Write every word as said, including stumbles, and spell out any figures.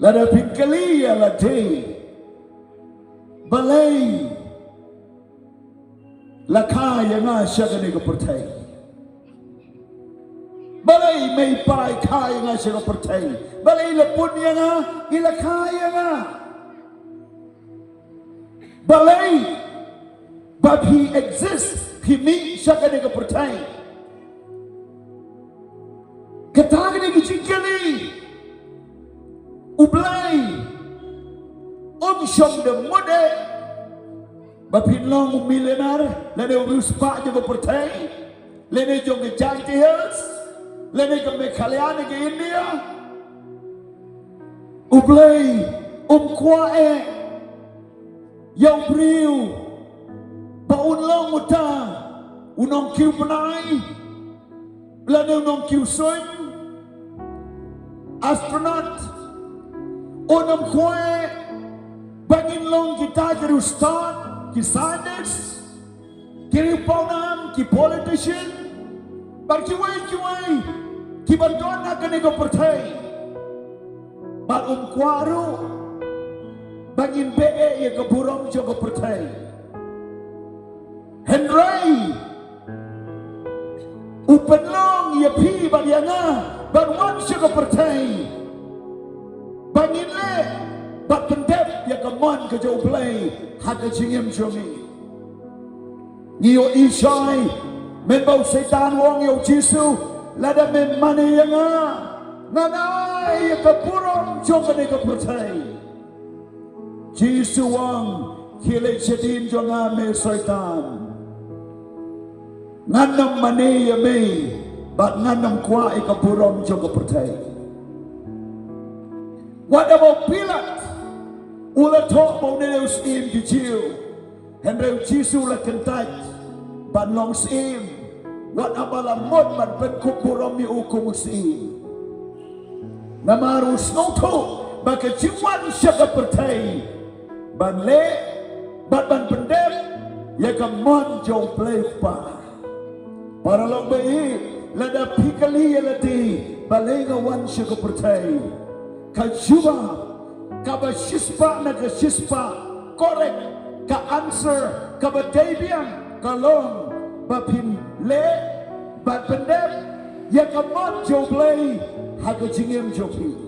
Lada phi kylli ïa lade, balei la kha ïa nga sha kane ka pyrthei? Balei mei pa i kha ïa nga sha ka pyrthei? Balei la pun ïa nga, i la kha ïa nga? Balei ba phi exist, phi mih sha kane ka pyrthei? Kata kane ka jingkylli U Blei um shong da mut eh ba phin long u millionaire, lane u riewspah jong ka pyrthei, lane jong ka Jaintia Hills, lane ka Meghalaya ne ka India. U Blei um kwah eh ïa u briew ba un long uta u nongkiew bnai, lane u nongkiew suiñ, astronaut. Un um kwah eh ba ngin long kita ki riewstad, ki scientist, ki riewpawnam, ki politician, bad kiwei kiwei kiba don ha kane ka pyrthei. Bad um kwah ruh ba ngin beh eh ïa ka burom jong ka pyrthei. Hynrei u pynlong ïa phi bad ïa nga ban wan sha ka pyrthei ba ngin leh bad pyndep ïa ka mon ka jong U Blei ha ka jingim jong ngi. Ngi ïohi shai mynba u Soitan u ong ïa u Jisu, lada mem mane ïa nga, ngan ai ïa ka burom jong kane ka pyrthei. Jisu u ong, khie leit shadien jong nga me Soitan. Ngan ym mane ïa me bad ngan ym kwah ïa ka burom jong ka pyrthei. Wat haba u Pilat u la thoh ba une u syiem ki Jiw, hynrei u Jisu u la kyntait ban long syiem. Wat haba la mut ban pynkup burom ïa u kum u syiem. Namar u sngewthuh ba ka jingwan sha ka pyrthei ban leh bad ban pyndep ïa ka mon jong U Blei U Kpa. Paralok ba ïeit, lada phi kylli ïa lade balei nga wan sha ka pyrthei, ka jubab kaba shispah na ka shispah, correct, ka answer kaba dei biang ka long ba phin leh bad pyndep ïa ka mon jong U Blei ha ka jingim jong phi.